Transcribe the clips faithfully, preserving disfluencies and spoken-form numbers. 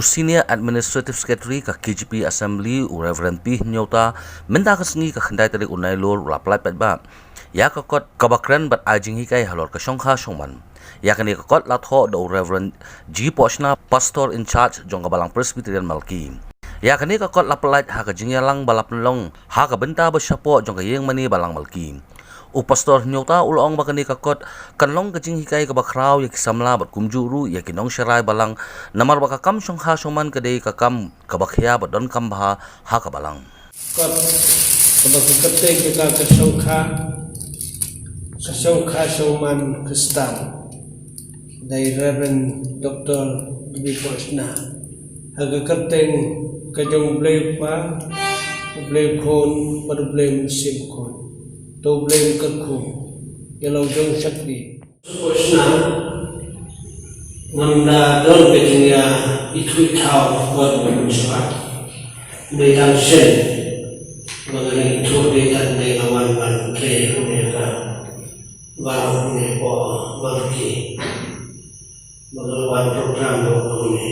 U Senior Administrative Secretary ka K J P Assembly, u Reverend P Hynñiewta, mynta ka sngi ka khyndai tarik u Nailur u la pyllait paidbah ïa ka kot kaba kren bad ai jinghikai halor ka shongkha shongman. Ïa kane ka kot la thoh da u Reverend G Pohshna, Pastor in Charge jong ka Balang Presbyterian Malki. Ïa kane ka kot la pyllait ha ka jingïalang ba la pynlong ha ka bynta ba shapoh jong ka ïingmane Balang Malki. U Pastor Hynñiewta u la ong ba kane ka kot kan long ka jinghikai kaba khraw ïa ki samla bad kumjuh ruh ïa ki nongsharai Balang, namar ba ka kam shongkha shongman ka dei ka kam kaba khia bad donkam bha ha ka Balang. Kot kaba ka kyrteng ka ka shongkha, ka shongkha shongman Khristan. Dei Reverend Doctor G Pohshna. Ha ka kyrteng ka jong U Blei Kpa, U Blei Khun bad U Blei Mynsiem Khun. To U Blei un kyrkhu ïa la u jong shakri. Pohshna, ngam da don ka jingïaithuh ithaw bad u mynshuwa. Dei tang shen ba nga ithuh dei tang dei la wan ban trei ïa ka Balang ne po Malki. Ba ka la wan program ba ka ne.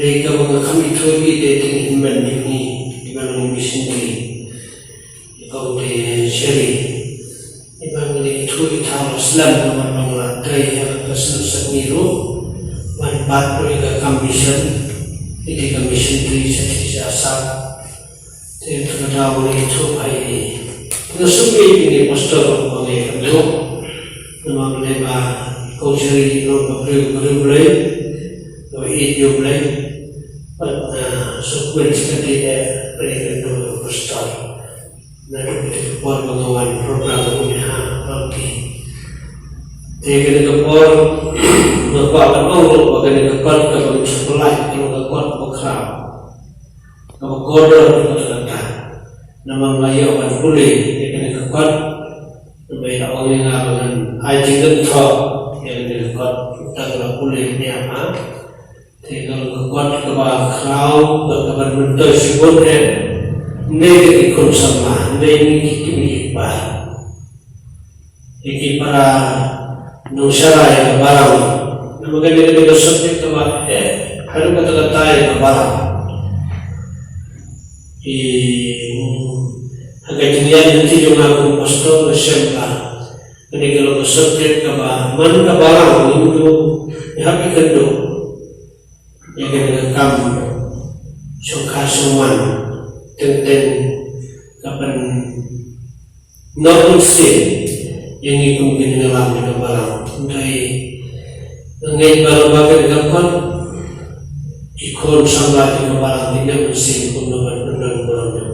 Dei kaba nga kham ithuh ïa dei tang hynmen jong ngi kiba long missionary. Ïa ka u dei Sherry. Ïa ba nga ithuh ithaw la slem namar ba nga la trei ïa ka sngewsih ni ruh. Ban bat ruh ïa ka kam mission. Ïa ka missionary sa sa sa. Te kata ka daw ba ngi ithuh ba i, nga sngewbha ïa kine pastor ba ngi ithuh. Namar ba dei ba kong Sherry i long ba briew, briew Blei, ba ïeit ïa U Blei. Bad nga sngewbha ïa kata ka dei ba ngi ithuh pastor. Naduh kata ka por ba nga wan program ba ngi ha Malki. Te kane ka por nga kwah ban ong ruh ba kane ka por kaba ngi sngewbha ka long ka por kaba khraw. Kaba kordor kaba kata kata. Namar nga ïoh ban pule ïa kane ka kot. Namar ïa ong ïa nga ba ngan ai jingkynthoh ïa kane ka kot. Tang la pule ïa nga. Te ka long ka kot kaba khraw, ka kaba myntoi shibun eh. Ngi ki khun samla, ngi ki kmie ki kpa. Ïa ki para nongsharai ka Balang. Namar kane ka dei ka subject kaba eh, haduh katta katta ïa ka Balang. Ïa, ha ka jingïaid lynti jong nga kum pastor nga shem ba kane ka long ka subject kaba man ka Balang, Hindu, ïa ha ki kynduh. Ïa kane ka kam shongkha shongman teng teng ka pynnoh mynsiem ïa ngi kum ki nongïalam ïa ka Balang. Hynrei nga ngeit ba lyngba kane ka kot ki khun samla ïa ka Balang ki nang mynsiem kum nong ban pyndon burom ïa